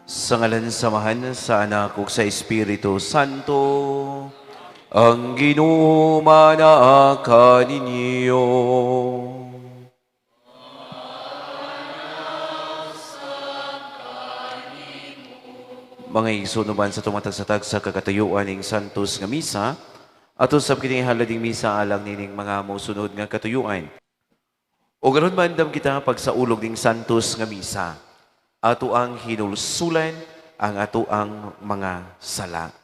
Sa ngalan sa Amahan, sa Anak ug sa Espiritu Santo, ang Ginoo manaa kaninyo. Mga igsoon sa tumatag sa tagsa kakatuyuan ning Santos nga Misa, ato sab kining halading misa alang nining mga mosunod nga katuyuan. O garon mandam kita pagsaulog ning Santos nga Misa, ato ang hinulsulan ang ato ang mga sala.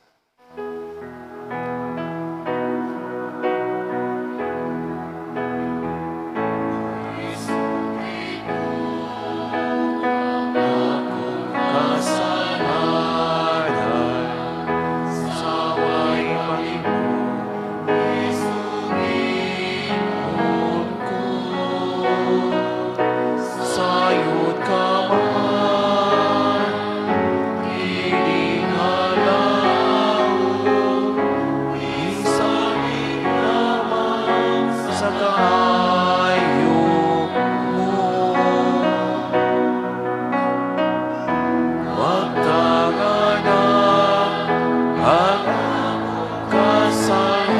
Sayod ka man, kining isalig lamang sa kaayo mo. Wagtanga na ang among kasalanan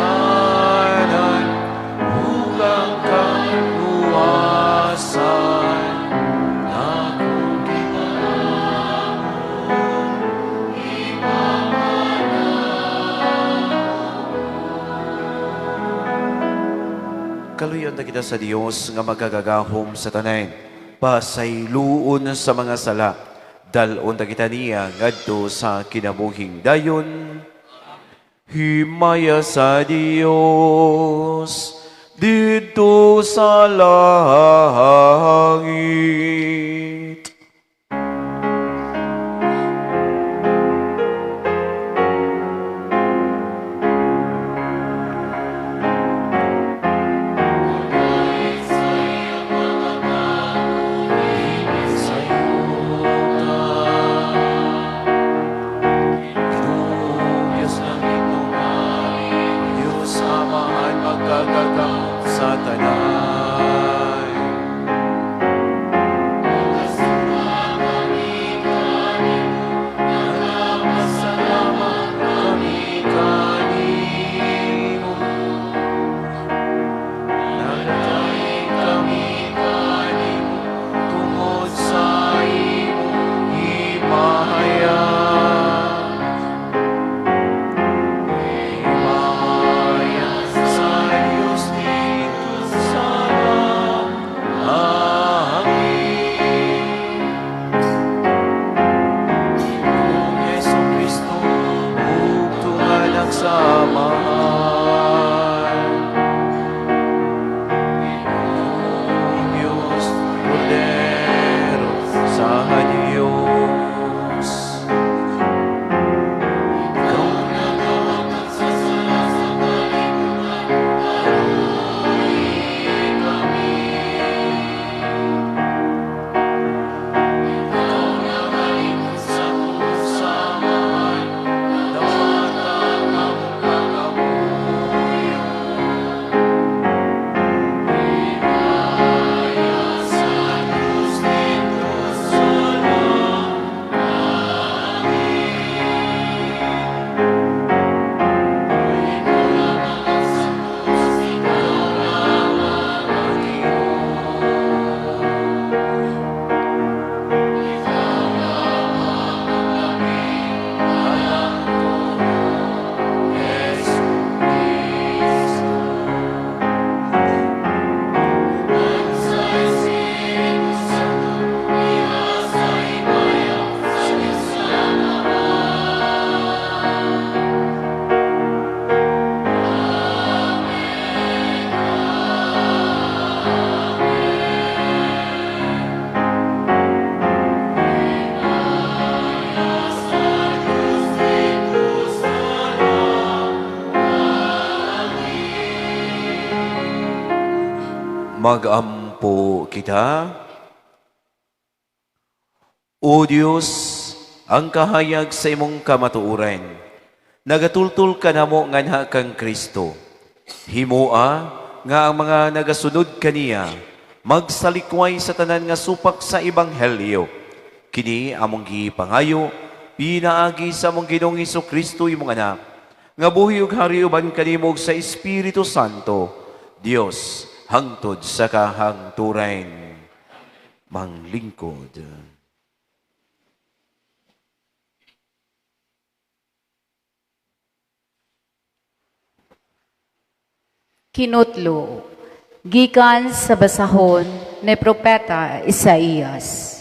ug ang kaluwasan na akong gipaamon. Kaluyan ta kita sa Dios nga magagagahom sa tanan. Pasayloon sa mga sala. Dal-on ta kita niya ngadto sa kinabuhing dayon. Himaya sa Dios didto sa langit. Sa yuta, Ginoong Diyos langit Diyos Amahan magkagagahom sa tanan. Nagapasalamat kami kanimo. Nagatahi kami kanimo tungod sa imong himaya. Himaya sa Diyos didto sa langit. Kung Yesu Kristo ug tunganak sa Amahan. Kung Diyos, Kordero sa Diyos. Ikaw nagawat sa sala sa kalibutan, kami. Ikaw nagalikod sa Amahan, dawata among pangamuyo. Himaya sa Diyos didto sa langit. Ikaw lamang ang santos, ikaw lamang ang Ginoo. Ikaw lamang ang labing alang Jesu Cristo. Uban sa Espiritu Santo, diha sa himaya sa Diyos Amahan. Amen. Amen. Himaya sa Diyos didto sa langit. Magampo kita. O Dios, ang kahayag sa imong kamatuoran, nagatultol kanamo nganha kang Kristo. Himoa nga ang mga nagasunod kaniya magsalikway sa tanan nga supak sa ebanghelyo. Kini among gipangayo pinaagi sa among Ginoong Kristo, imong Anak, nga buhi ug hari uban kanimo sa Espiritu Santo, Dios, hangtod sa kahangturan. Manglingkod. Kinutlo, gikan sa basahon ni Propeta Isaías.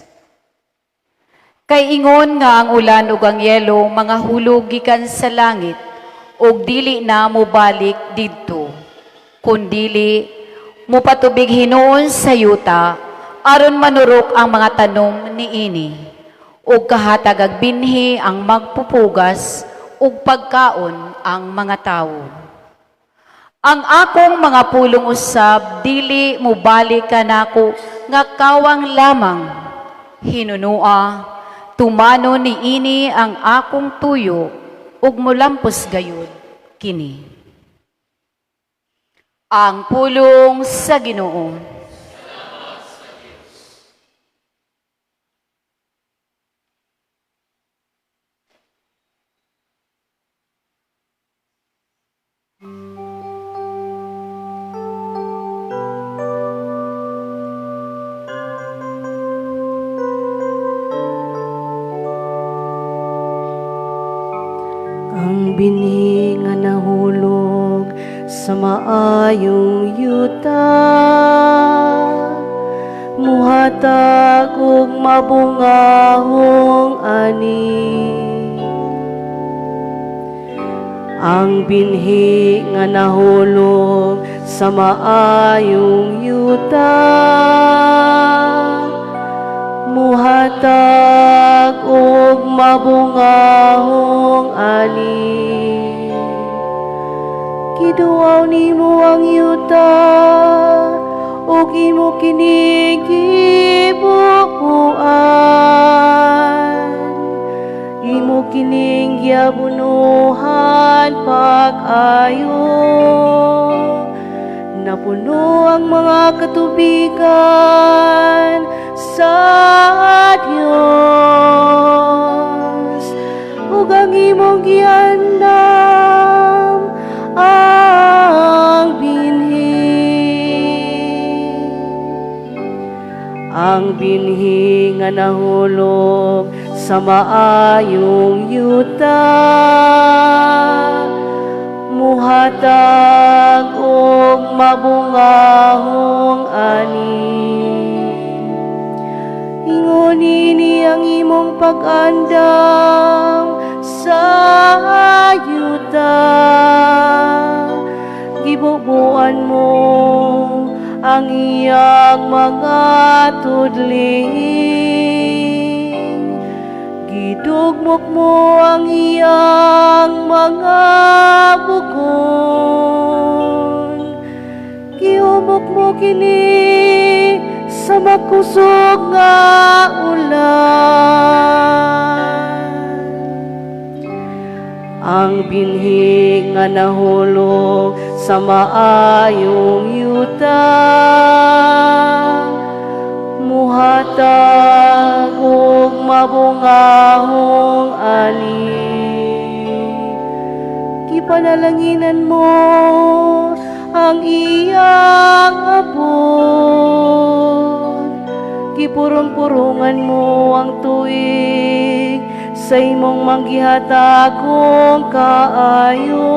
Kay ingon nga ang ulan ug ang yelo mga hulog gikan sa langit ug dili na mobalik didto, kundili mopatubig hinuon sa yuta aron manurok ang mga tanom niini ug kahatagag binhi ang magpupugas ug pagkaon ang mga tawo. Ang akong mga pulong usab dili mobalik kanako nga kawang lamang. Hinunua, tumano niini ang akong tuyo ug molampos gayud kini. Ang pulong sa Ginoo. Ang binhi nga nahulog sa maayong yuta muhatag og mabungahong ani. Ang binhi nga nahulog sa maayong yuta muhatag og mabungahong ani. Giduaw nimo ang yuta ug imo kini gibubuan. Imo kining giabunuhan pag-ayo. Napuno ang mga katubigan sa Dios ug ang imong giandam ang binhi. Ang binhi nga nahulog sa maayong yuta muhatag og mabungahong ani. Ingon ini ang imong pag-andam sa yuta. Gibubuan mo ang iyang mga tudling. Gidugmok mo ang iyang mga bukon. Gihumok mo kini sa makusog nga ulan. Ang binhi nga nahulog sa maayong yuta muhatag og mabungahong ani. Gipanalanginan mo ang iyang abot. Gipurong-purungan mo ang tuig sa imong manggihatagong kaayo.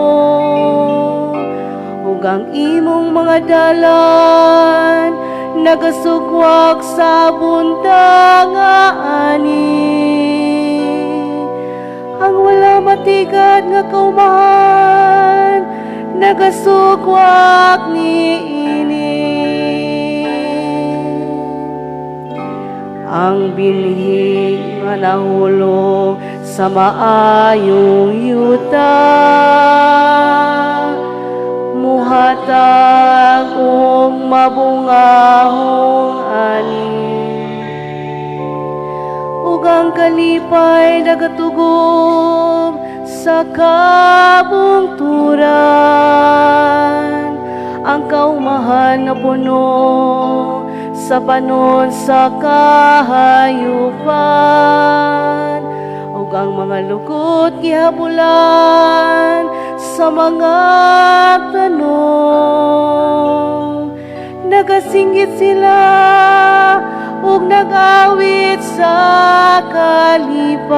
Ug ang imong mga dalan nagasugwak sa bundang nga ani. Ang wala matigad nga kaumahan nagasugwak niini. Ang binhi nga nahulog sa maayong yuta muhatag og mabungahong ani. Ug ang kalipay nagatugob sa kabungturan. Ang kaumahan na puno Sa panon sa kahayupan ug ang mga lukot gihabulan sa mga tanom. Nagasinggit sila ug nag-awit sa kalipay.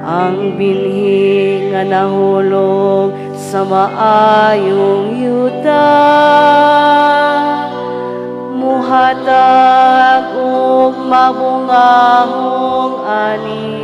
Ang binhi nga nahulog sa maayong yuta muhatag og mabungahong ani.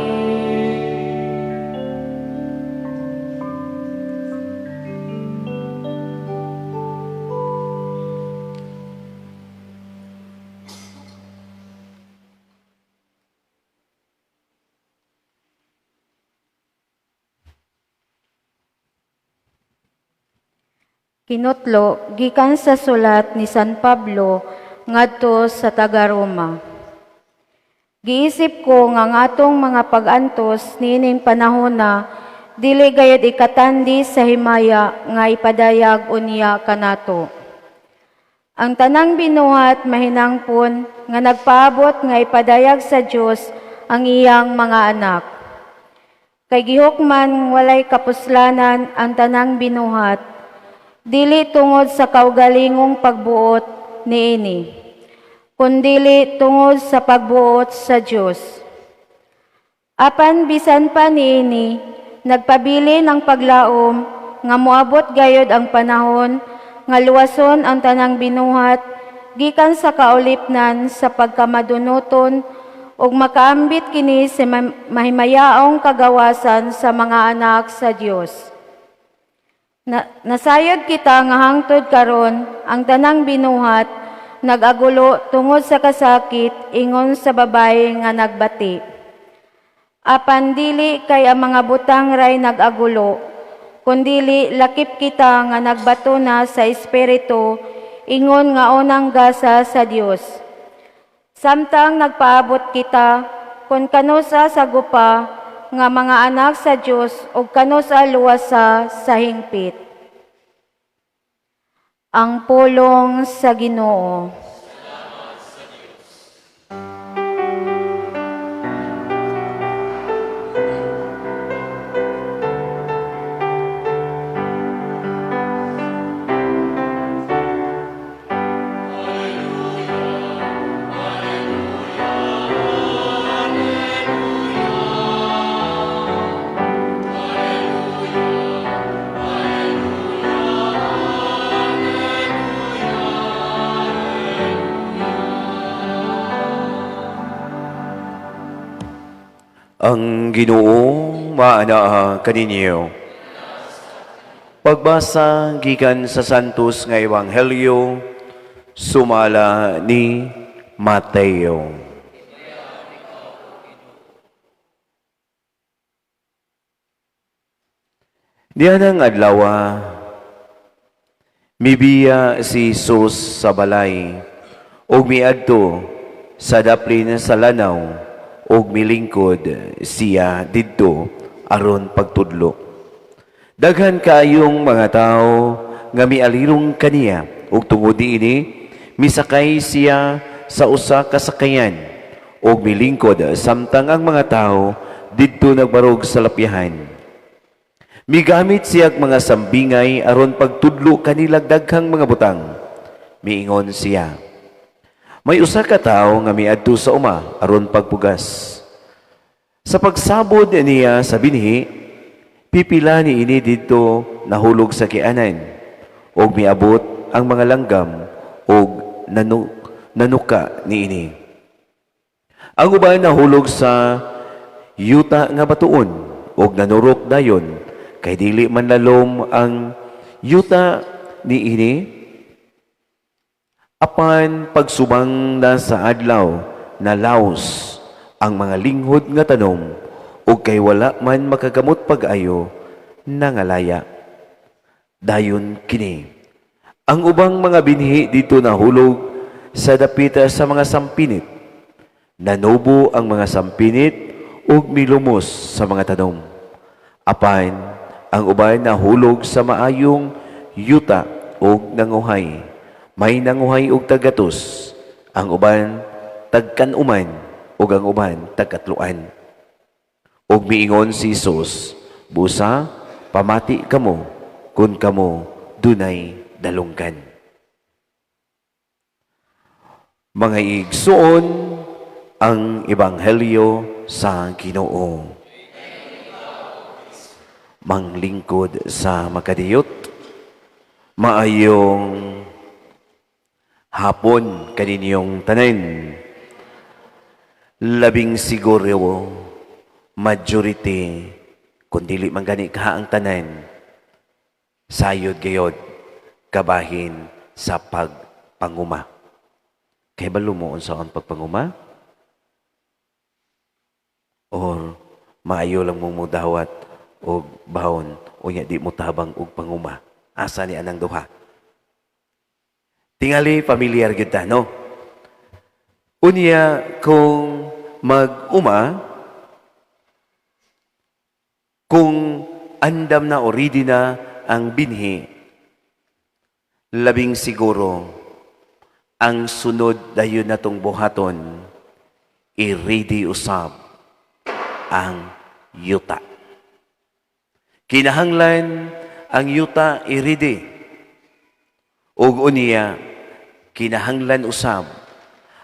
Kinutlo gikan sa sulat ni San Pablo ngadto sa taga-Roma. Giisip ko nga ang atong mga pag-antos niining panahona dili gayud ikatandi sa himaya nga ipadayag unya kanato. Ang tanang binuhat mahinangpon nga nagpaabot nga ipadayag sa Dios ang iyang mga anak. Kay gihukman walay kapuslanan ang tanang binuhat, dili tungod sa kaugalingong pagbuot niini, kundili tungod sa pagbuot sa Dios. Apan bisan pa niini, nagpabilin ang paglaom nga moabot gayod ang panahon nga luwason ang tanang binuhat gikan sa kaulipnan sa pagkamadunuton ug makaambit kini sa mahimayaong kagawasan sa mga anak sa Dios. Nasayod kita nga hangtod karon ang tanang binuhat nag-agulo tungod sa kasakit ingon sa babaye nga nagbati. Apan dili kay ang mga butang ray nag-agulo, kundili lakip kita nga nagbato na sa Espiritu ingon nga unang gasa sa Dios. Samtang nagpaabot kita kung kanusa sa gupa nga mga anak sa Dios ug kanusa luwasa sa hingpit. Ang pulong sa Ginoo. Ang Ginoo maanaa kaninyo. Pagbasa gikan sa Santos nga Ebanghelyo sumala ni Mateo. Diyan ang adlaw, mibiya si Jesus sa balay ug miadto sa daplin sa lanaw ug milingkod siya didto aron pagtudlo. Daghan kaayong mga tawo nga mialirong kaniya ug tungod niini misakay siya sa usa ka sakayan ug milingkod samtang ang mga tawo didto nagbarog sa lapyahan. Migamit siya mga sambingay aron pagtudlo kanilag daghang mga butang. Miingon siya, may usa ka tawo nga miadto sa uma aron pagpugas. Sa pagsabod niya sa binhi, pipila niini didto nahulog sa kianan ug miabot ang mga langgam ug nanuka niini. Ang uban nahulog sa yuta nga batuon ug nanurok dayon kay dili man lalom ang yuta niini. Apan pagsubang na sa adlaw, nalaos ang mga linghod nga tanom ug kay wala man makagamot pag-ayo, nangalaya. Dayon kini, ang ubang mga binhi dito nahulog sa dapita sa mga sampinit. Nanubo ang mga sampinit ug milumos sa mga tanom. Apan ang uban nahulog sa maayong yuta ug nanguhay. May nanguhay og tag-gatos, ang uban tagkan-uman, ug ang uban tagkatloan. Ug miingon si Jesus, "Busa, pamati kamo kung kamo dunay dalunggan." Mga igsuon, ang Ebanghelyo sa Ginoo. Manglingkod sa makadiyot, maayong hapon kaninyong tanan. Labing siguro, majority, kung dili man gani ka ang tanan, sayod gayod, kabahin sa pagpanguma. Kay balo mo unsa ang pagpanguma? Or maayo lang mo mudawat og bahon unya di mo tabang og panguma? Asa ni anang duha? Tingali familiar gyud ta, no? Unya kung mag-uma, kung andam na o ready na ang binhi, labing siguro ang sunod dayon natong buhaton, i-ready usab ang yuta. Kinahanglan ang yuta i-ready. Ug unya, kinahanglan usab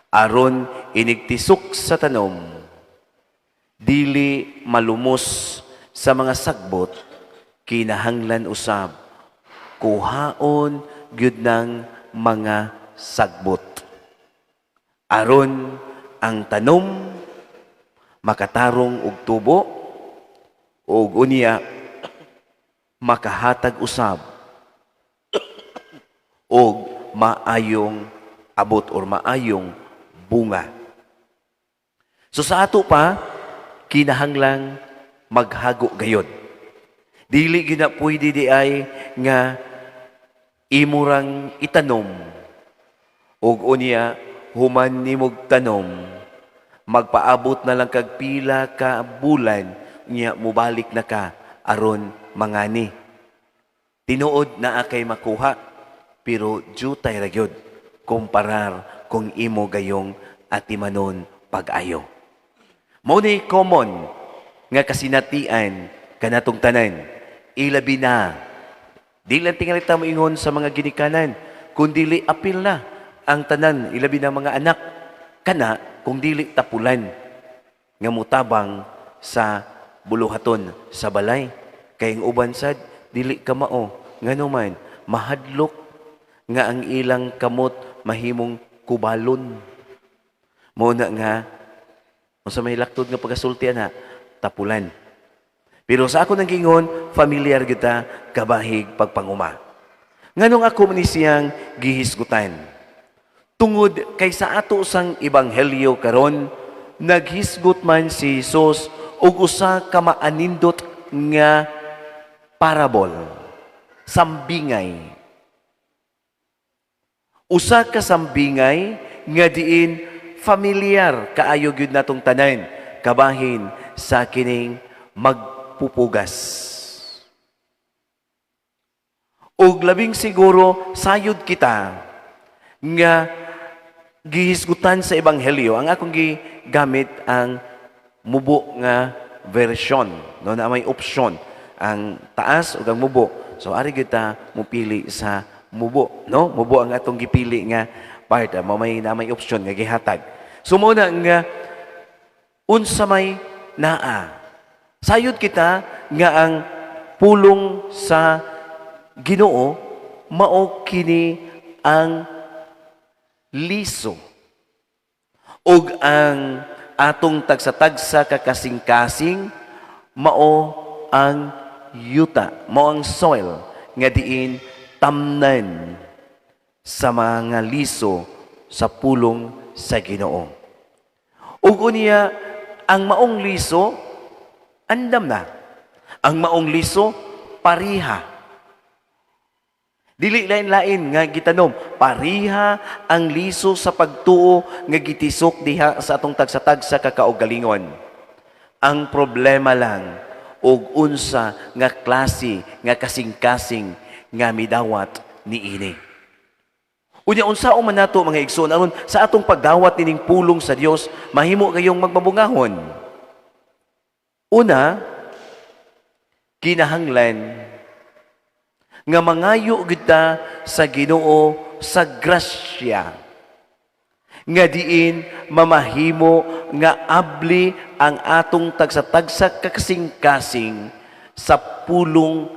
aron inigtisok sa tanom, dili malumos sa mga sagbot, kinahanglan usab kuhaon gyud ng mga sagbot aron ang tanom makatarong og tubo ug unya makahatag usab og maayong abot or maayong bunga. So sa ato pa, kinahanglang maghago gayod. Dili gina pwede di ay nga imurang itanom ug unya human nimog tanom, magpaabot na lang kag pila ka bulan, nya mubalik na ka aron mangani. Tinuod naa kay makuha, pero jutay ra gyud kumparar kung imo gayong atimanon pag-ayo. Mao ni common nga kasinatian kanatong tanan, ilabi na di lang tingali ta moingon sa mga ginikanan, kun dili apil na ang tanan, ilabi na mga anak kana kung dili tapulan nga mutabang sa buluhaton sa balay, kay ang uban sad dili kamao, ngano man mahadlok nga ang ilang kamot mahimong kubalon. Mao na nga unsa may laktod nga pagasulti ana, tapulan. Pero sa ako nang gingon, familiar kita kabahig pagpanguma. Nganong ako man ni siyang gihisgutan? Tungod kay sa ato sang ebanghelyo karon, naghisgot man si Jesus og usa ka maanindot nga parabol, sambingay. Usa ka sambingay nga diin familiar kaayo gyud natong tanan kabahin sa kining magpupugas. Ug labing siguro sayod kita nga gihisgutan sa ebanghelyo. Ang akong gigamit ang mubo nga version, no, na may option ang taas ug ang mubo. So ari kita mupili sa mubo, no? Mubo ang atong gipili nga part, mo may na may option nga gihatag. So mo na nga unsa may naa. Sayod kita nga ang pulong sa Ginoo mao kini ang liso ug ang atong tagsa-tagsa ka kasing-kasing mao ang yuta, mao ang soil nga diin tamnan sa mga liso sa pulong sa Ginoo. Ug unya ang maong liso andam na. Ang maong liso pariha. Dili lain-lain nga gitanom, pariha ang liso sa pagtuo nga gitisok diha sa atong tagsa-tagsa kakaugalingon. Ang problema lang og unsa nga klase nga kasing-kasing nga midawat. niini. Unya, unsaon man nato, mga igsoon, aron sa atong pagdawat nining pulong sa Dios mahimo kayong magmabungahon? Una, kinahanglan nga mangayo kita sa Ginoo sa grasya nga diin mamahimo nga abli ang atong tagsa-tagsa kasing-kasing sa pulong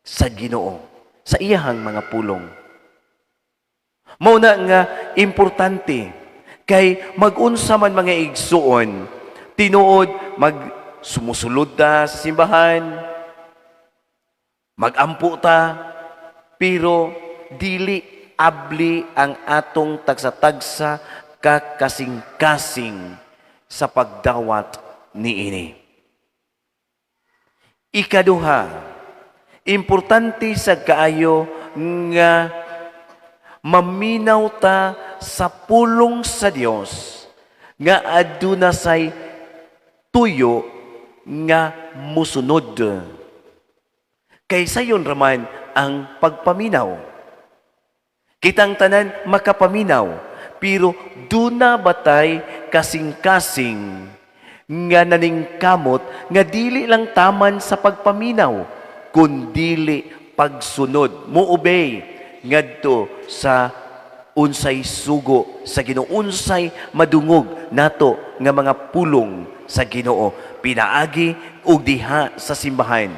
sa Ginoo, sa iyahang mga pulong. Mao na nga importante kay magunsa man, mga igsuon, tinuod mag sumusulod ta sa simbahan, magampo ta, pero dili abli ang atong tagsa-tagsa kakasing-kasing sa pagdawat niini. Ikaduha, importante sa kaayo nga maminaw ta sa pulong sa Dios nga aduna say tuyo nga musunod. Kay sayon raman ang pagpaminaw. Kitang tanan makapaminaw, pero duna batay kasing-kasing nga naningkamot nga dili lang taman sa pagpaminaw, kundili pagsunod, mo-obey ngadto sa unsay sugo sa Ginoo, unsay madungog nato nga mga pulong sa Ginoo pinaagi og diha sa simbahan.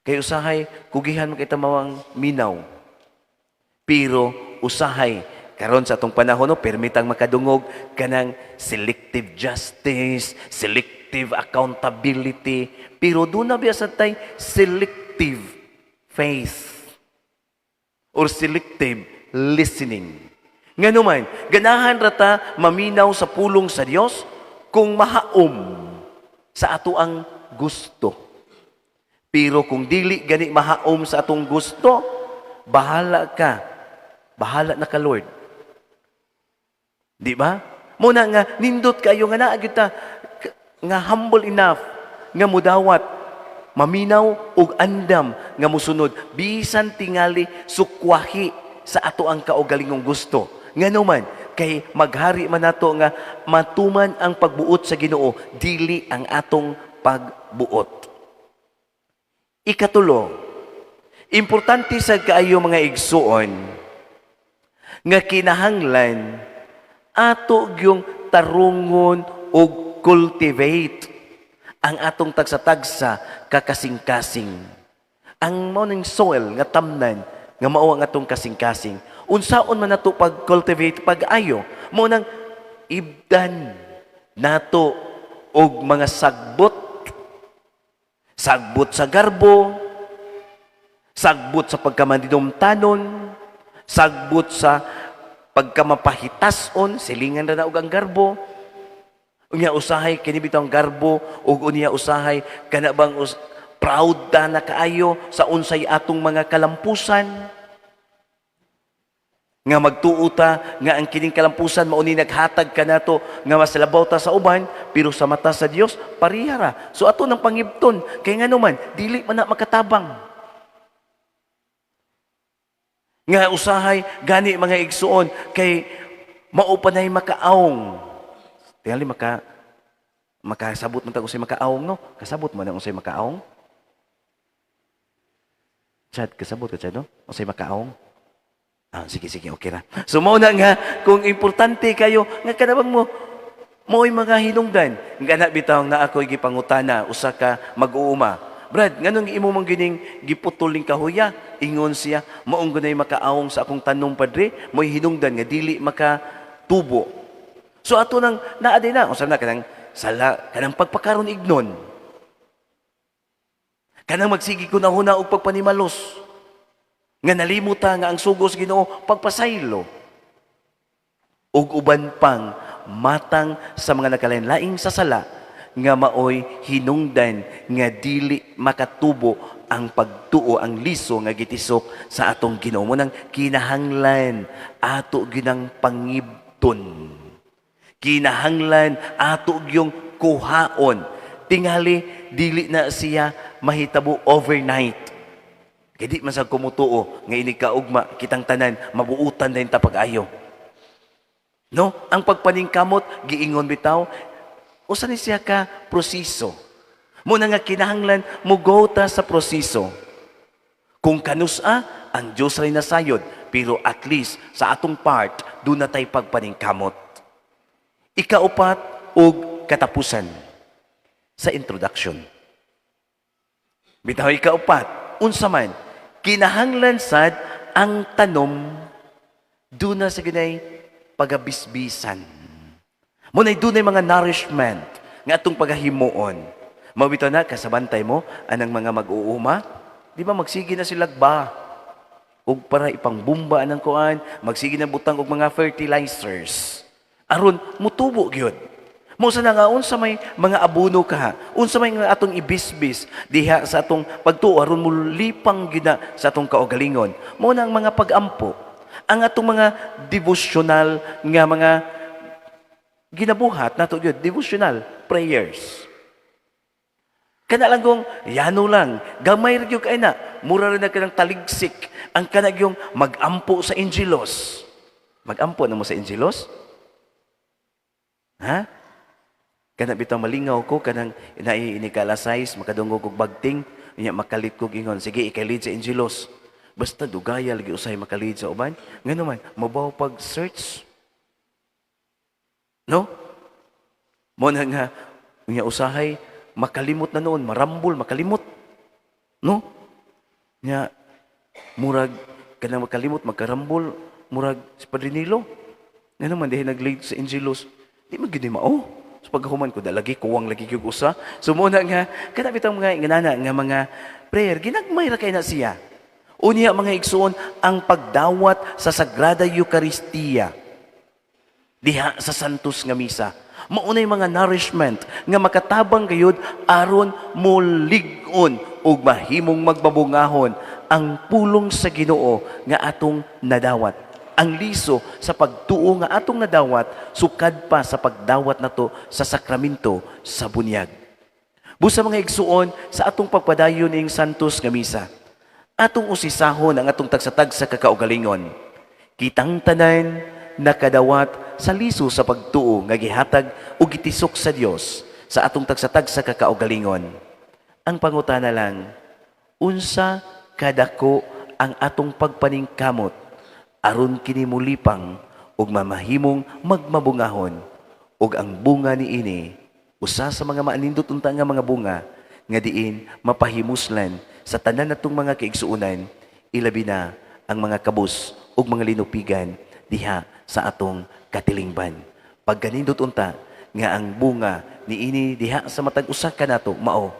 Kay usahay kugihan man kita mawang minaw, pero usahay karon sa atong panahon, no, permitang makadungog kanang selective justice, selective accountability, pero duna biya sa tay selective faith or selective listening. Ngano man, ganahan rata maminaw sa pulong sa Dios kung mahaom sa ato ang gusto. Pero kung dili gani mahaom sa atong gusto, bahala ka. Bahala na ka, Lord. Di ba? Mao na nga nindot kayo nga naa gyud ta nga humble enough nga mudawat, maminaw ug andam nga musunod bisan tingali sukwahi sa ato ang kaugalingong gusto. Ngano man, kay maghari man nato nga matuman ang pagbuot sa Ginoo, dili ang atong pagbuot. Ikatulo, importante sa kaayo, mga igsuon, nga kinahanglan ato gyung tarungon ug cultivate ang atong tagsa-tagsa kakasing-kasing. Ang mao ning soil nga tamnan nga mao ang atong kasing-kasing. Unsaon man nato pag-cultivate pag-ayo? Mao nang ibdan nato og mga sagbot. Sagbot sa garbo, sagbot sa pagkamadinumtanon, sagbot sa pagkamapahitason, silingan ra na og ang garbo. Unya usahay kini bitong garbo ug unya usahay kana bang proud ta na kaayo sa unsay atong mga kalampusan, nga magtuo ta nga ang kining kalampusan mao ni naghatag kanato nga mas labaw ta sa uban, pero sa mata sa Dios pareha ra. So ato nang pangibton kay ngano man dili man na makatabang. Nga usahay gani, mga igsuon, kay mao pa nay makaawong. Tingali makasabot man ta unsay makaawong, no? Kasabot man ang unsay makaawong? Chad, kasabot ka, Chad, no, unsay makaawong? Ah, sige, sige, okay ra. So, mao na nga, kung importante kayo, nga kanabang mo, mo'y mga hinungdan. Nga na bitaw na ako'y gipangutana, usa ka mag-uuma. "Brad, nganong imo man gining giputol ning kahuya?" Ingon siya, "Maong gunay makaawong sa akong tanom, padre, mo'y hinungdan nga dili makatubo." So ato nang naa din na, unsa na kanang sala, kanang pagpakaron ignon. Kanang magsige ko na huna og pagpanimalos. Nga nalimuta nga ang sugo sa Ginoo pagpasaylo. Ug uban pang matang sa mga nakalain-laing sasala nga maoy hinungdan nga dili makatubo ang pagtuo, ang liso nga gitisok sa atong Ginoo. Mao nang kinahanglan ato ginang pangibton. Kinahanglan ato gyung kuhaon. Tingali dili na siya mahitabo overnight. Kay di man sa kumutuo nga inig kaugma kitang tanan mabuutan din ta pag-ayo. No? Ang pagpaningkamot giingon bitaw usa ni siya ka proseso. Muna nga kinahanglan mo ta sa proseso. Kung kanusa, ang Diyos ray nasayod, pero at least sa atong part, doon na tayo pagpaningkamot. Ikaupat og katapusan sa introduction. Bitaw ikaupat, unsa man, kinahanglan sad ang tanom doon na sa ginay pagabisbisan. Muna'y dunay mga nourishment nga atong pagahimuon. Mabito na, kasabantay mo, anang mga mag-uuma, di ba magsige na sila ba? Ug para ipangbumba anang kuan, magsige na butang og mga fertilizers. Aron mutubo gyud. Mo sa nga unsa may mga abono ka, unsa may nga atong ibisbis diha sa atong pagtuo aron mulipang gina sa atong kaugalingon. Mo na ang mga pagampo, ang atong mga devotional nga mga ginabuhat nato gyud, devotional prayers. Kana lang kung yano lang, gamay ra gyud kay na, mura ra na kanang taligsik ang kana gyung magampo sa Angelus. Magampo na mo sa Angelus? Ha? Kana bitaw malingaw ko kanang naay inikala size makadungog og bagting nya makalit ko ingon sige ikay-lead sa Angelus. Basta dugaya lagi usay makalid sa uban. Ngano man mabaw pag search. No? Mo na nga nya usahay makalimot na noon, marambol, makalimot. No? Nya murag kanang makalimot, magkarambol, murag si Padre Nilo. Ngano man dihay nag-lead sa Angelus, di man gyud ni mao. So pagkahuman ko, lagi kuwang lagi gyud usa. So mo na nga kana bitang mga inganana nga mga prayer ginagmay ra kay na siya. Unya mga igsuon ang pagdawat sa Sagrada Eucharistia diha sa Santos nga Misa. Maunay mga nourishment nga makatabang gayud aron molig-on ug mahimong magbabungahon ang pulong sa Ginoo nga atong nadawat. Ang liso sa pagtuo nga atong nadawat sukad pa sa pagdawat nato sa sakramento sa bunyag. Busa mga igsuon sa atong pagpadayon ning Santos nga Misa, atong usisahon ang atong tagsatag sa kakaugalingon. Kitang tanan nakadawat sa liso sa pagtuo nga gihatag o gitisok sa Dios sa atong tagsatag sa kakaugalingon. Ang pangutana lang, unsa kadako ang atong pagpaningkamot aron kini mulipang ug mamahimong magmabungahon ug ang bunga niini usa sa mga maanindot unta nga mga bunga nga diin mapahimuslan sa tanan natong mga kaigsuonan, ilabi na ang mga kabus ug mga linupigan diha sa atong katilingban. Pagkanindot unta nga ang bunga niini diha sa matag usa kanato mao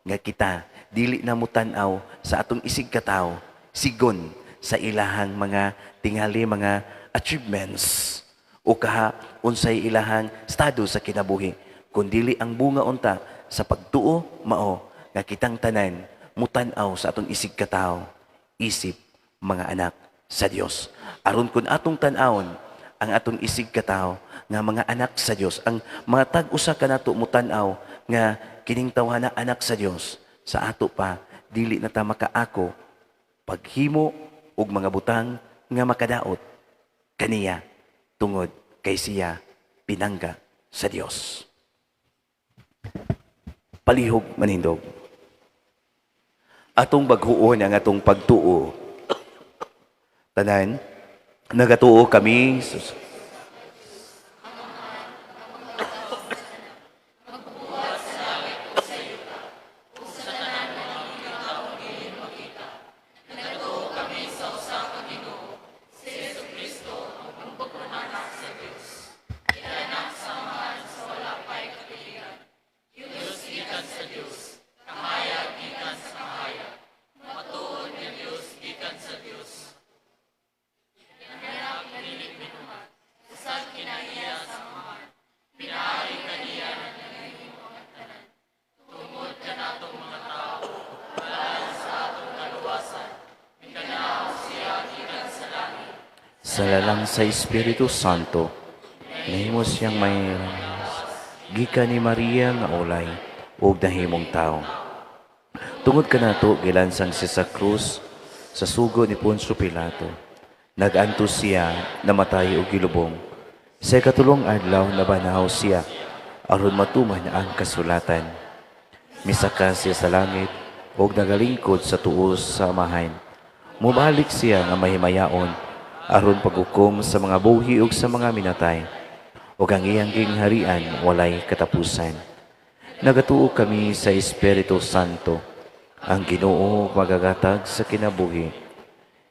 nga kita dili na mutan-aw sa atong isig katawo sigon sa ilahang mga tingali mga achievements o kaha unsay ilahang estado sa kinabuhi, kundili ang bunga unta sa pagtuo mao nga kitang tanan mutan-aw sa atong isig katawo isip mga anak sa Dios. Aron kun atong tan-awon ang atong isig katawo nga mga anak sa Dios, ang matag usa kanato mutan-aw nga kining tawhana anak sa Dios, sa ato pa dili na ta makaako paghimo og mga butang nga makadaot kaniya tungod kay siya pinangga sa Dios. Palihog manindog. Atong baghuon ang atong pagtuo. Tanan, nagatuo kami sa lalang sa Espiritu Santo, nahimo siyang may gikan ni Maria nga ulay ug nahimong tao. Tungod kanato gilansang siya sa krus. Sa sugo ni Poncio Pilato, nagantos siya, namatay og gilubong. Sa ikatulong adlaw nabanhaw siya, aron matuman ang kasulatan. Misaka siya sa langit ug nagalingkod sa tuos sa Amahan. Mubalik siya nga mahimayaon aron paghukom sa mga buhi ug sa mga minatay, ug ang iyang gingharian walay katapusan. Nagatuo kami sa Espiritu Santo, ang Ginoo magagatag sa kinabuhi.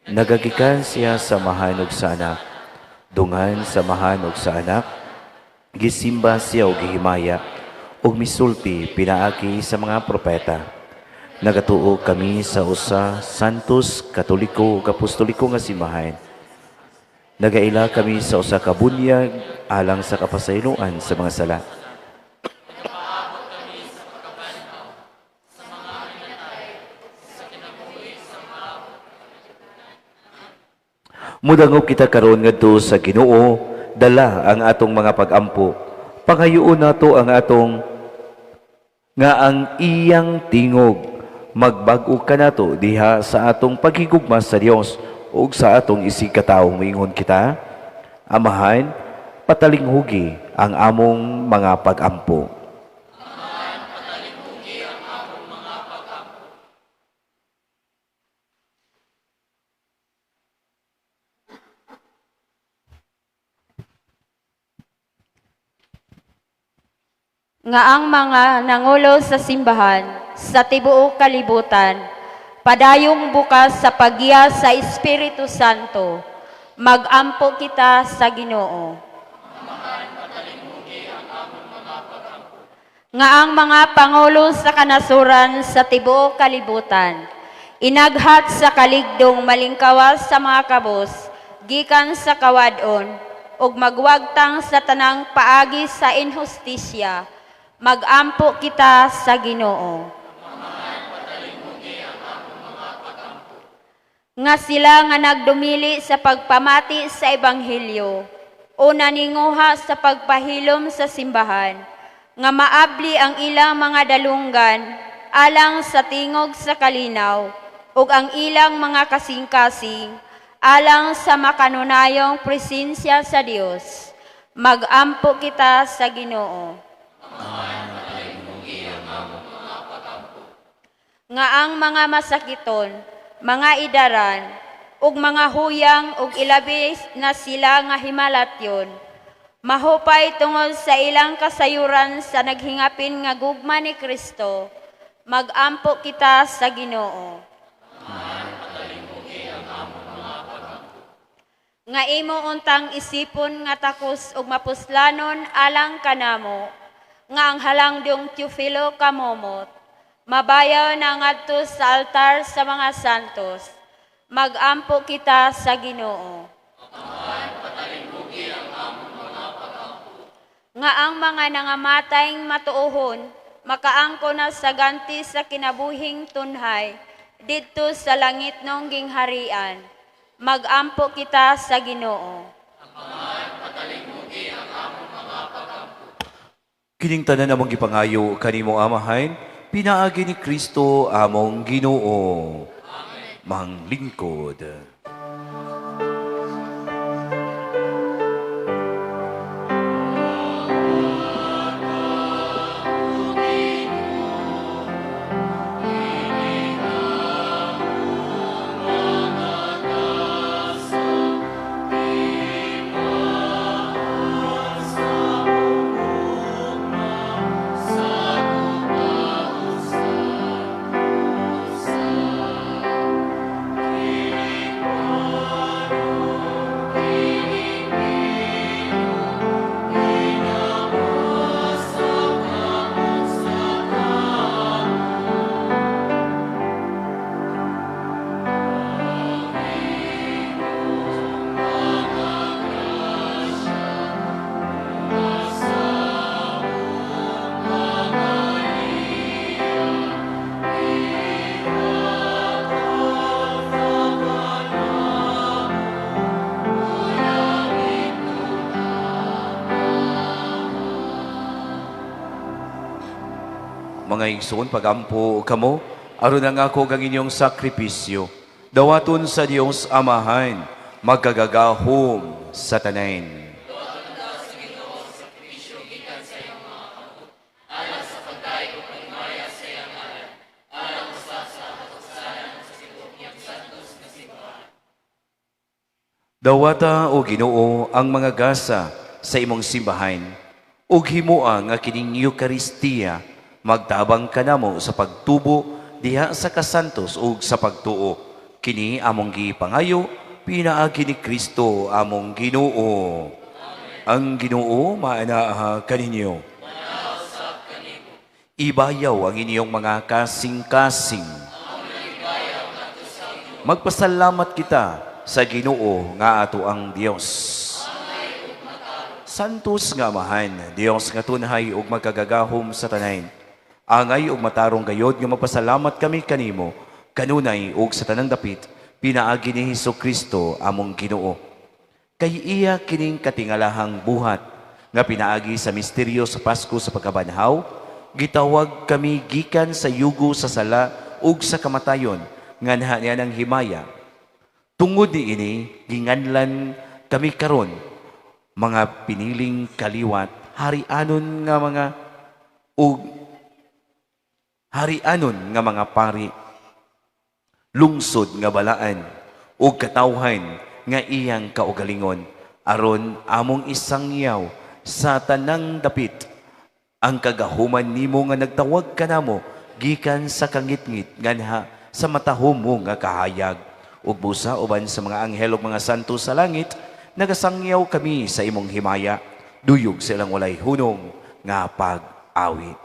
Nagagikan siya sa Amahan ug sa Anak. Dungan sa Amahan ug sa Anak, gisimba siya og gihimaya ug misulti pinaagi sa mga propeta. Nagatuo kami sa usa santos, katoliko ug apostoliko nga simbahan. Nagaila kami sa usa ka bunyag alang sa kapasayloan sa mga sala. Mudangop kita karon ngadto sa Ginoo, dala ang atong mga pag-ampo. Pangayoon nato ang atong nga ang iyang tingog magbag-o kanato diha sa atong paghigugma sa Dios ug sa atong isigkatawo. Moingon kita, Amahan, patalinghugi ang among mga pag-ampo. Nga ang mga nangulo sa simbahan sa tibuok kalibutan, padayong bukas sa paggiya sa Espiritu Santo, magampo kita sa Ginoo. Nga ang mga pangulo sa kanasuran sa tibuok kalibutan, inaghat sa kaligdong malingkawas sa mga kabos, gikan sa kawadon, ug magwagtang sa tanang paagi sa inhustisya, magampo kita sa Ginoo. Nga sila nga nagdumili sa pagpamati sa Ebanghelyo o naninguha sa pagpahilom sa simbahan, nga maabli ang ilang mga dalunggan alang sa tingog sa kalinaw ug ang ilang mga kasing-kasing alang sa makanunayong presensya sa Dios. Magampo kita sa Ginoo. Nga ang mga masakiton, mga idaran, ug mga huyang ug ilabi na sila nga himalatyon, mahupay tungod sa ilang kasayuran sa naghingapin nga gugma ni Kristo, magampo kita sa Ginoo. Nga imo untang isipon nga takos ug mapuslanon alang kanamo, nga ang halangdong Teofilo kamomot, mabayaw na ngadto sa altar sa mga santos, magampo kita sa Ginoo. Nga ang mga nangamatayng matuohon, makaangko na sa ganti sa kinabuhing tunhay, didto sa langit nong gingharian, magampo kita sa Ginoo. Kining tanan among gipangayo kanimo Amahan, pinaagi ni Kristo among Ginoo. Amen. Manglingkod. Mga igsoon, pagampo kamo, aron ang ako kang inyong sakripisyo, Dawaton sa Dios Amahan, magkagagahom sa tanan. Dawata o Ginoo ang mga gasa sa imong simbahan ug himoa nga kining Eukaristiya magtabang kanamo sa pagtubo diha sa kasantos ug sa pagtuo. Kini among gipangayo pinaagi ni Kristo among Ginoo. Ang Ginoo maanaa kaninyo. Ibayaw ang inyong mga kasing-kasing. Magpasalamat kita sa Ginoo nga ato ang Dios. Santos nga Amahan, Dios nga tunhay ug magkagagahom sa tanan. Angay ug matarong gayod nga magpasalamat kami kanimo, kanunay ug sa tanang dapit, pinaagi ni Hesus Kristo among Ginoo. Kay iya kining katingalahang buhat nga pinaagi sa misteryo sa Pasko sa pagkabanhaw, gitawag kami gikan sa yugo sa sala ug sa kamatayon nganha niya ng himaya. Tungod niini, ginganlan kami karon mga piniling kaliwat, hari-anon nga mga ug hari-anon nga mga pari, lungsod nga balaan ug katawhan nga iyang kaugalingon, aron among isangyaw sa tanang dapit ang kagahuman nimo nga nagtawag kanamo gikan sa kangitngit nganha sa matahom mo nga kahayag. Ug busa uban sa mga anghel ug mga santo sa langit, nagasangyaw kami sa imong himaya, duyog sa ilang walay hunong nga pag-awit.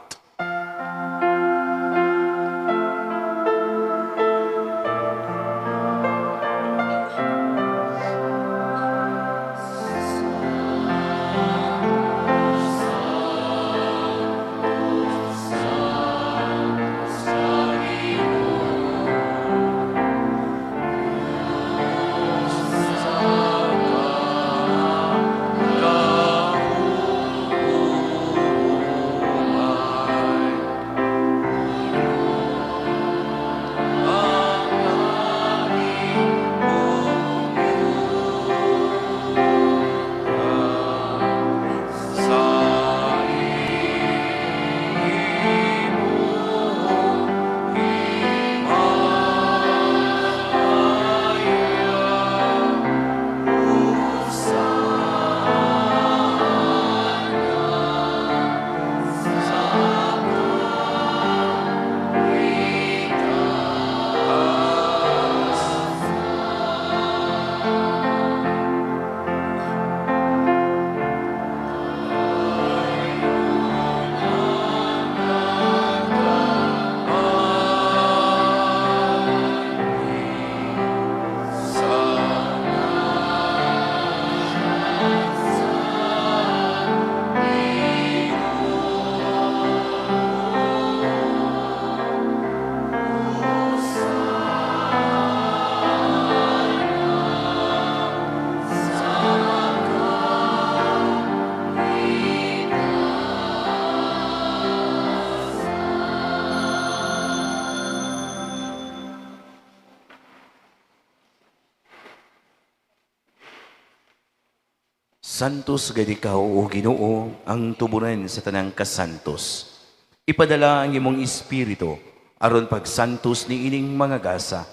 Santos gayud ikaw, o Ginoo, ang tuburan sa tanang kasantos. Ipadala ang imong espiritu aron pagsantos ni ining mga gasa,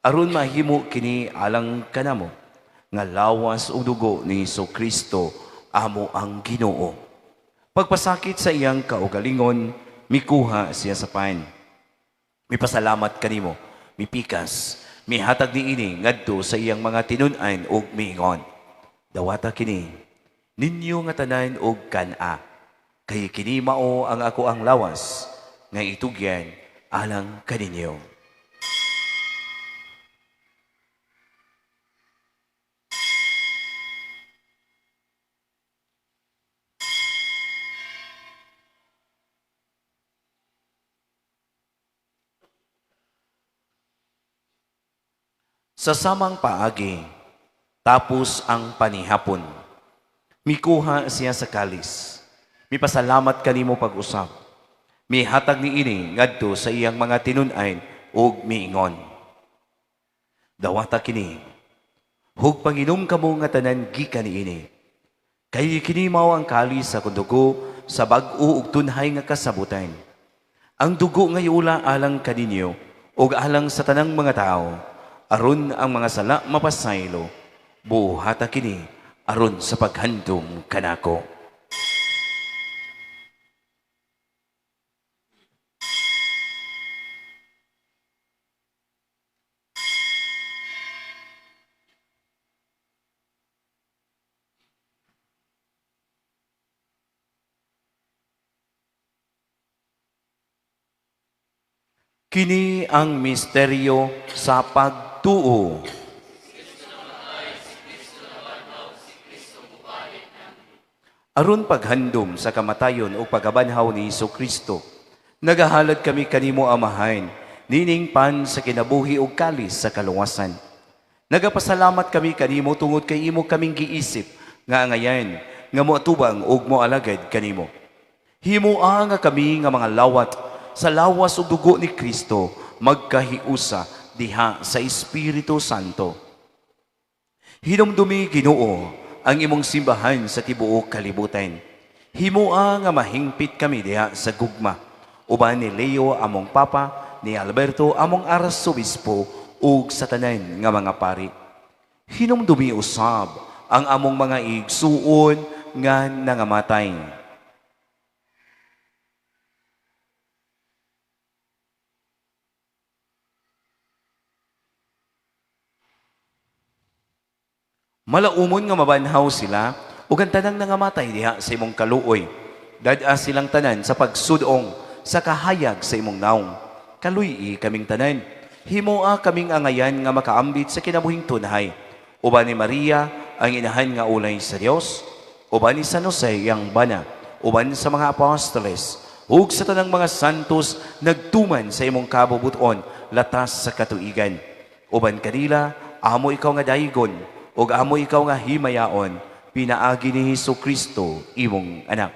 aron mahimo kini alang kanamo nga lawas ug dugo ni Kristo amo ang Ginoo. Pagpasakit sa iyang kaugalingon, mikuha siya sa pan. Mipasalamat kanimo, mipikas, mihatag niini ngadto sa iyang mga tinun-an ug miingon: "Dawata kini, ninyo nga tanan og kan-a, kay kini mao ang ako ang lawas, nga itugyan alang kaninyo." Sa samang paagi, tapos ang panihapon, mikuha siya sa kalis. Mipasalamat kanimo pag-usab. Mihatag niini ngadto sa iyang mga tinun-an ug miingon: Dawata kini. Ug panginom kamo nga tanan gikan niini. Kay kini mao ang kalis sa akong dugo sa bag-o ug tunhay nga kasabutan. Ang dugo nga iula alang kaninyo ug alang sa tanang mga tao, aron ang mga sala mapasaylo. Buhata kini aron sa paghandom kanako. Kini ang misteryo sa pagtuo. Aron paghandom sa kamatayon o pagkabanhaw ni Hesus Kristo, nagahalad kami kanimo, Amahan, nining pan sa kinabuhi ug kalis sa kaluwasan. Nagapasalamat kami kanimo tungod kay imo kaming giisip nga angayan nga moatubang ug moalagad kanimo. Himoa nga kami nga mga lawat sa lawas ug dugo ni Kristo magkahiusa diha sa Espiritu Santo. Hinumdumi, Ginoo, ang imong simbahan sa tibuok kalibutan. Himoa nga mahingpit kami diha sa gugma uban ni Leo among Papa, ni Alberto among Arsobispo ug sa tanan nga mga pari. Hinumdumi usab ang among mga igsuon nga nangamatay. Malaumon nga mabanhaw sila ug ang tanang nangamatay diha sa imong kaluoy. Dad-a silang tanan sa pagsudong sa kahayag sa imong naong. Kaluy-i kaming tanan. Himoa kaming angayan nga makaambit sa kinabuhing tunhay. Uban ni Maria ang inahan nga ulay sa Dios, uban ni San Jose iyang bana, uban sa mga apostoles, ug sa tanang mga santos nagtuman sa imong kabubuton latas sa katuigan. Uban kanila, amo ikaw nga daygon, ug amo ikaw nga himayaon, pinaagi ni Hesus Kristo imong anak.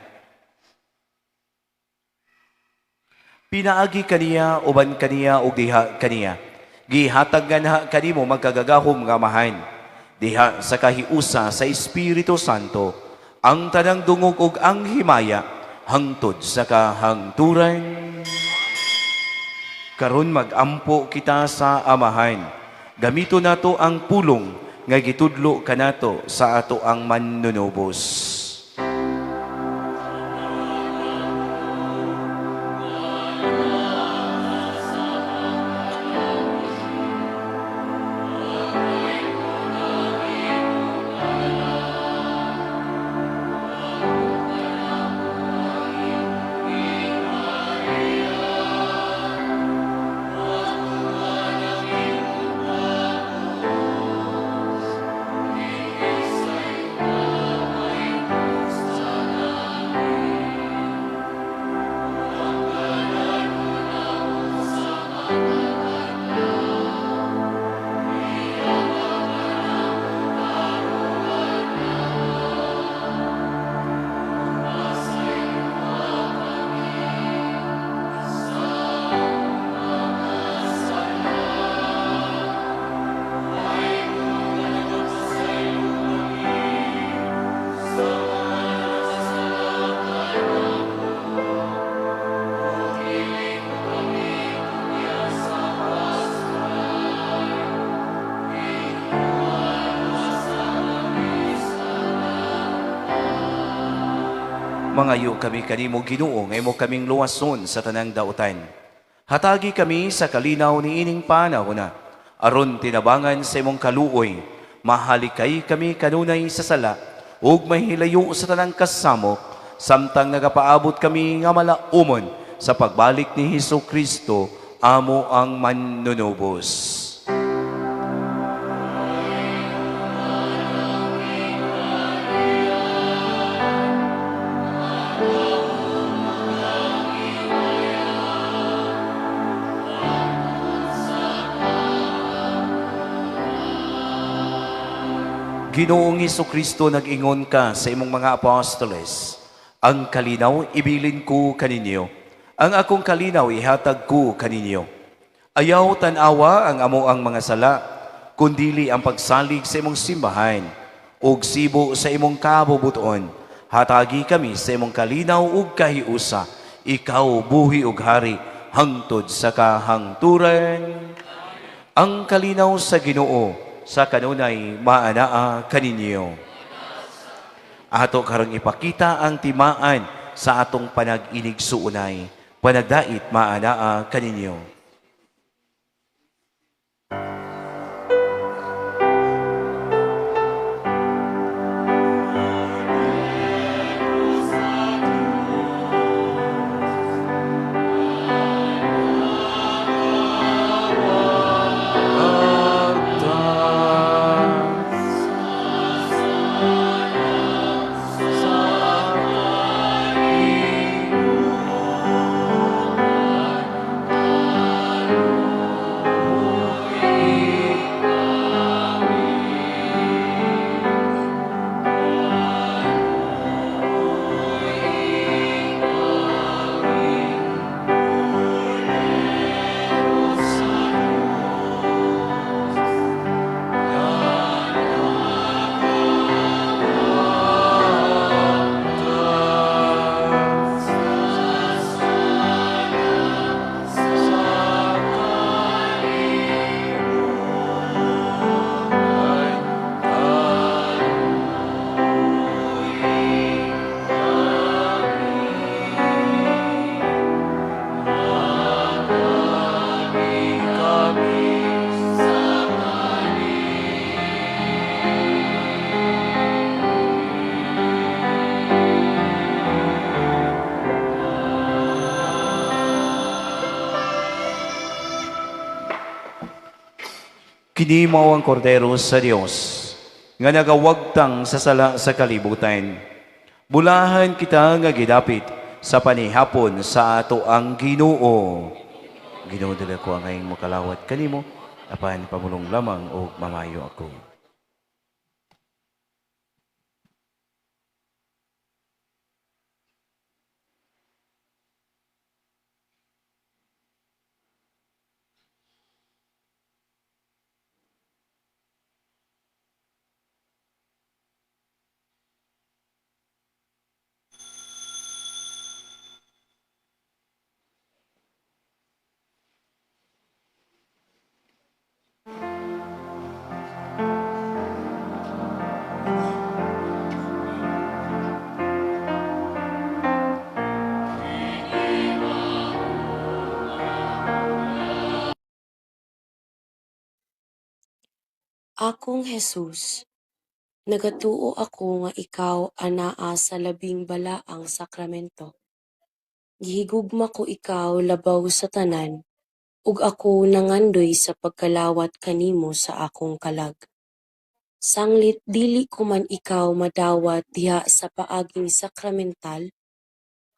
Pinaagi kaniya, uban kaniya, ug diha kaniya. Gihatag nga naha kanimo magkagagahom nga Amahan, diha sa kahiusa sa Espiritu Santo, ang tanang dungog ug ang himaya, hangtod sa kahangturan. Karon magampo kita sa Amahan. Gamito nato ang pulong nga gitudlo kanato sa ato ang manunubos. Mangayo kami kanimo, Ginoo, nga imo kaming luwason sa tanang dautan. Hatagi kami sa kalinaw niining panahona, aron tinabangan sa imong kaluoy, mahalikay kami kanunay sa sala, ug mahilayo sa tanang kasamok, samtang nagapaabot kami nga malaumon sa pagbalik ni Hesus Kristo, amo ang manunubos. Ginoong Kristo, nag-ingon ka sa imong mga apostoles, "Ang kalinaw ibilin ko kaninyo, ang akong kalinaw ihatag ko kaninyo. Ayaw tan-awa ang amo ang mga sala, Kundili ang pagsalig sa imong simbahan ug sibo sa imong kabubuton. Hatagi kami sa imong kalinaw ug kahiusa. Ikaw buhi ug hari hangtod sa kahangturan. Ang kalinaw sa Ginoo sa kanunay maanaa kaninyo. Ato karong ipakita ang timaan sa atong panag-inigsuunay. Panagdait maanaa kaninyo. Kini mao ang kordero sa Dios nga nagawagtang sa sala sa kalibutan. Bulahan kita nga gidapit sa panihapon sa ato ang Ginoo. Ginoo, dili ko ang ngayong makalawat kanimo, apan pamulong lamang og mamayo ako. Akong Jesus, nagatuo ako nga ikaw anaa sa labing balaang sakramento. Gihigugma ko ikaw labaw sa tanan, ug ako nangandoy sa pagkalawat kanimo sa akong kalag. Sanglit dili ko man ikaw madawat diha sa paaging sakramental,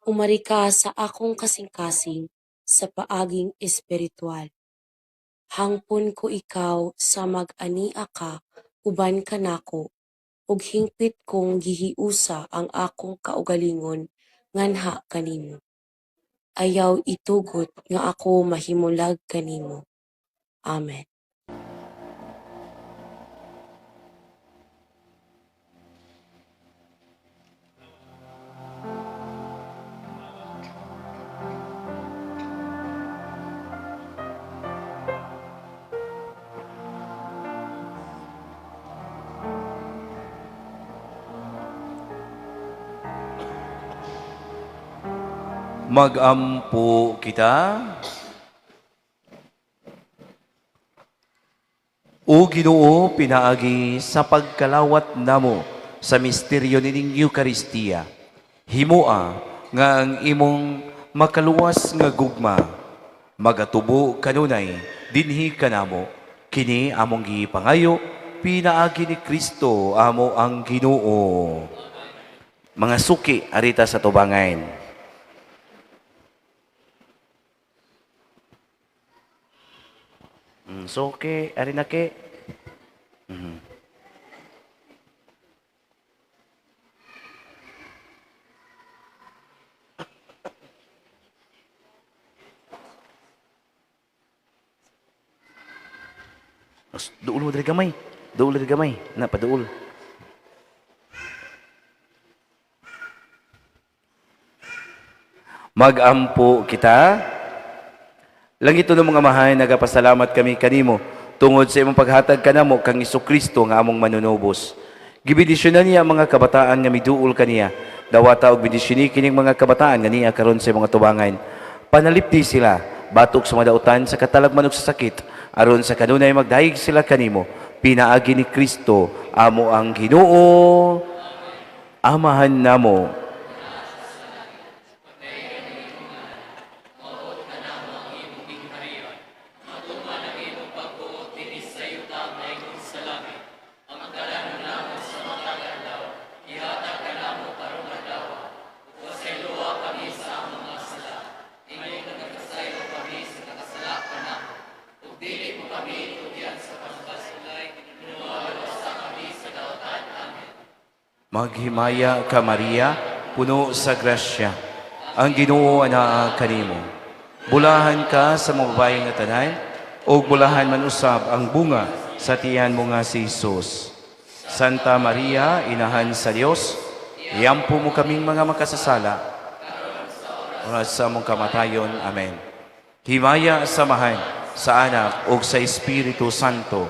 umari ka sa akong kasing-kasing sa paaging espiritual. Hangpon ko ikaw samag ania ka uban kanako, ug hingpit kong gihiusa ang akong kaugalingon nganha kanimo. Ayaw itugot nga ako mahimulag kanimo. Amen. Magampo kita. O Ginoo, pinaagi sa pagkalawat namo sa misteryo nining Eukaristiya, himoa nga ang imong makaluwas nga gugma magatubo kanunay dinhi kanamo. Kini among gipangayo pinaagi ni Kristo amo ang Ginoo. Mga suki arita sa tubangan. Suki, ari na ke. Mas duol mo diri gamay. Duol diri gamay. Na paduol. Magampo kita. Langit ng mga amahan, nagapasalamat kami kanimo tungod sa imong paghatag kanamo kang Kristo nga among manunubos. Gibendisyonan niya ang mga kabataan nga miduol kaniya. Dawata og bendisyoni kining mga kabataan nga niya karon sa imong atubangan. Panalipdi sila batok sa mga dautan sa katalagman ug sa sakit aron sa kanunay magdayeg sila kanimo. Pinaagi ni Kristo amo ang Ginoo. Amahan namo. Maghimaya ka Maria, puno sa grasya. Ang Ginoo anaa kanimo. Bulahan ka sa mga babae nga tanan, ug bulahan man usab ang bunga sa tiyan mo nga si Jesus. Santa Maria, inahan sa Dios, iampo mo kaming mga makasasala, oras sa among kamatayon. Amen. Himaya sa Amahan, sa Anak, ug sa Espiritu Santo,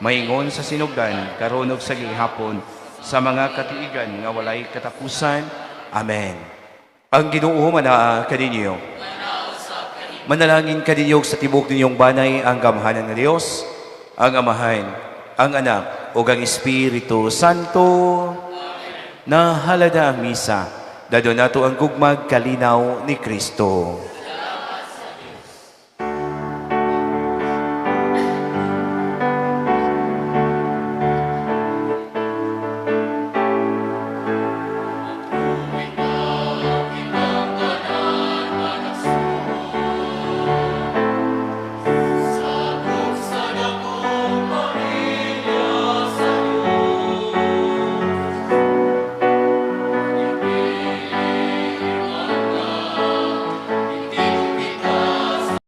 maingon sa sinugdan, karon ug sa gihapon, sa mga katiigan nga walay katapusan. Amen. Ang Ginoo manaa kaninyo. Manalangin kaninyo sa tibok ninyong banay ang gamhanan nga Dios, ang Amahan, ang Anak, ug ang Espiritu Santo. Nahalada ang misa. Dadon nato ang gugmag kalinaw ni Kristo.